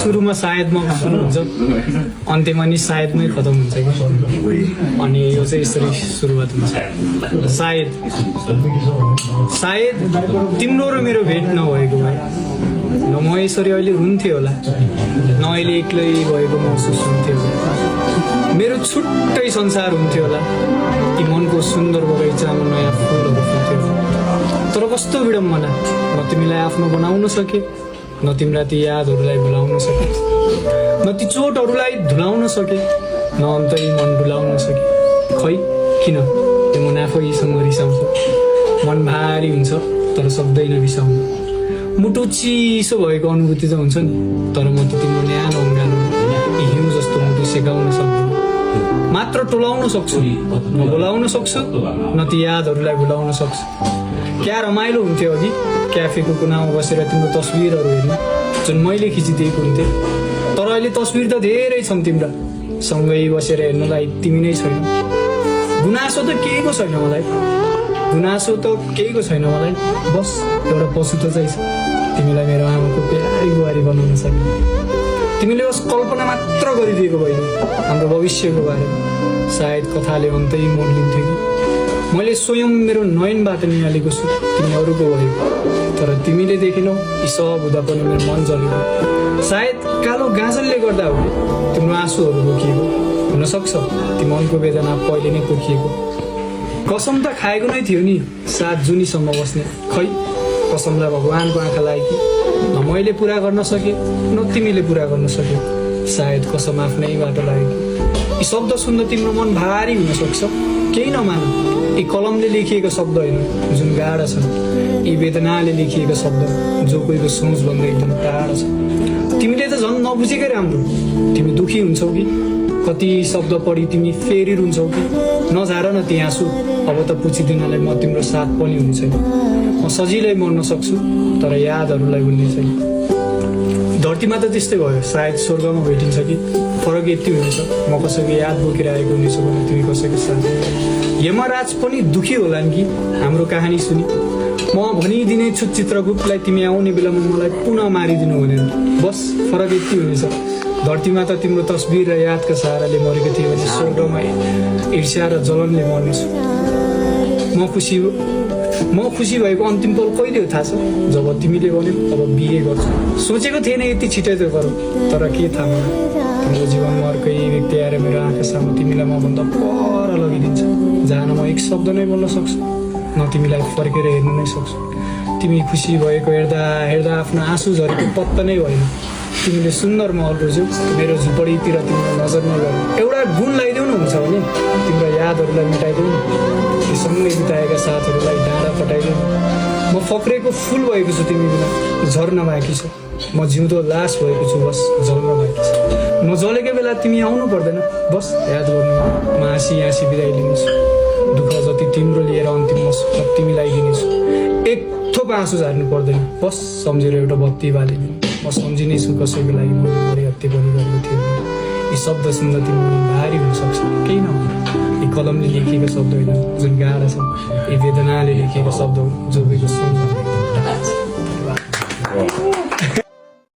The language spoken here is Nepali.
सुरुमा सायदमा सुरु हुन्छ अन्त्यमा नि सायदमै खतम हुन्छ कि अनि यो चाहिँ यसरी सुरुवात हुन्छ सायद सायद तिम्रो र मेरो भेट नभएको भए न म यसरी अहिले हुन्थेँ होला न अहिले एक्लै भएको महसुस हुन्थ्यो होला मेरो छुट्टै संसार हुन्थ्यो होला ती मनको सुन्दर बगैँचामा नयाँ फुलहरू फुल्थ्यो तर कस्तो विडम्बना न तिमीलाई आफ्नो बनाउन सके न तिम्रा ती यादहरूलाई भुलाउन सके न ती चोटहरूलाई धुलाउन सके न अन्तै मन डुलाउन सके खै किन त्यो मन आफैसँग रिसाउँछ मन भारी हुन्छ तर सक्दैन बिसाउनु मुटु चिसो भएको अनुभूति त हुन्छ नि तर म त तिम्रो न्यानो अङ्गालो हिउँ जस्तो मुटु सेकाउन सक्दिनँ मात्र टोलाउन सक्छु न बोलाउन सक्छु न ती यादहरूलाई भुलाउन सक्छु क्या रमाइलो हुन्थ्यो अघि क्याफेको कुनामा बसेर तिम्रो तस्बिरहरू हेर्नु जुन मैले खिचिदिएको हुन्थेँ तर अहिले तस्बिर त धेरै छन् तिम्रा सँगै बसेर हेर्नलाई तिमी नै छैन गुनासो त केहीको छैन मलाई गुनासो त केहीको छैन मलाई बस एउटा पशु त चाहिँ छ तिमीलाई मेरो आमाको प्यारी बुहारी बनाउन सक्ने तिमीले बस कल्पना मात्र गरिदिएको भइदियो हाम्रो भविष्यको बारेमा सायद कथाले अन्तै मोड लिन्थ्यो कि मैले स्वयं मेरो नयनबाट निहालेको छु तिमी अरूको भएको तर तिमीले देखेनौ यी सब हुँदा पनि मेरो मन जलेको सायद कालो गाजलले गर्दा हो तिम्रो आँसुहरू रोकिएको हुनसक्छ ती मनको वेदना पहिले नै पोखिएको कसम त खाएको नै थियो नि 7 जुनीसम्म बस्ने खै कसमलाई भगवानको आँखा लाग्यो कि न मैले पुरा गर्न सके न तिमीले पुरा गर्न सक्यो सायद कसम आफ्नैबाट लाग्यो यी शब्द सुन्दा तिम्रो मन भारी हुनसक्छ केही नमान यी कलमले लेखिएको शब्द होइन जुन गाढा छन् यी वेदनाले लेखिएको शब्द जो कोहीको सोचभन्दा एकदम टाढा छ तिमीले त झन् नबुझेकै राम्रो तिमी दुखी हुन्छौ कि कति शब्द पढी तिमी फेरि रुन्छौ कि नझार न ती आँसु अब त पुछिदिनलाई म तिम्रो साथ पनि हुने छैन म सजिलै मर्न सक्छु तर यादहरूलाई भुल्ने छैन धरतीमा त त्यस्तै भयो सायद स्वर्गमा भेटिन्छ कि फरक यति हुनेछ म कसैको याद बोकेर आएको हुनेछु भने तिमी कसैको साथ यमराज पनि दुखी होलान् कि हाम्रो कहानी सुनि म भनिदिने छु चित्रगुप्तलाई तिमी आउने बेलामा मलाई पुनः मारिदिनु भनेर बस फरक यति हुनेछ धरतीमा त तिम्रो तस्बिर र यादका सहाराले मरेको थियो भने स्वर्गमा ईर्ष्या र जलनले मर्नेछु म खुसी भएको अन्तिम पल कहिले हो थाहा छ जब तिमीले भन्यौ अब बिहे गर्छु सोचेको थिएन यति छिटै त गरौँ तर के थाहा मलाई तिम्रो जीवनमा अर्कै व्यक्ति आएर मेरो आँखा सामु तिमीलाई म भन्दा पर लगिदिन्छ जहाँ न म एक शब्द नै बोल्न सक्छु न तिमीलाई फर्केर हेर्नु नै सक्छु तिमी खुसी भएको हेर्दा हेर्दा आफ्नो आँसु झरेको पत्ता नै भएन तिमीले सुन्दर महल रोज्यौ मेरो झुपडीतिर तिम्रो नजर नगर्नु एउटा गुण लगाइदेऊ न हुन्छ भने तिम्रो यादहरूलाई मेटाइदेऊ न ती सँगै बिताएका साथहरूलाई डाँडा फटाइदेऊ म फक्रेको फुल भएको छु तिमी बिना झर्न बाँकी छ म जिउँदो लास भएको छु बस जल्न बाँकी छ म जलेको बेला तिमी आउनु पर्दैन बस याद गर्नु म हाँसी हाँसी बिदाइ लिनेछु दुःख जति तिम्रो लिएर अन्तिम म तिमीलाई दिनेछु एक थोप आँसु झार्नु पर्दैन बस सम्झेर एउटा बत्ती बालिदिनु म सम्झिनै छु कसैको लागि मैले हत्या पनि गरेको थियो यी शब्द सुन्दा तिम्रो भारी हुनसक्छ केही नहुनु यी कलमले लेखिएको शब्द होइन जुन गाढा छ यी वेदनाले लेखिएको शब्द हो जो कोहीको सोच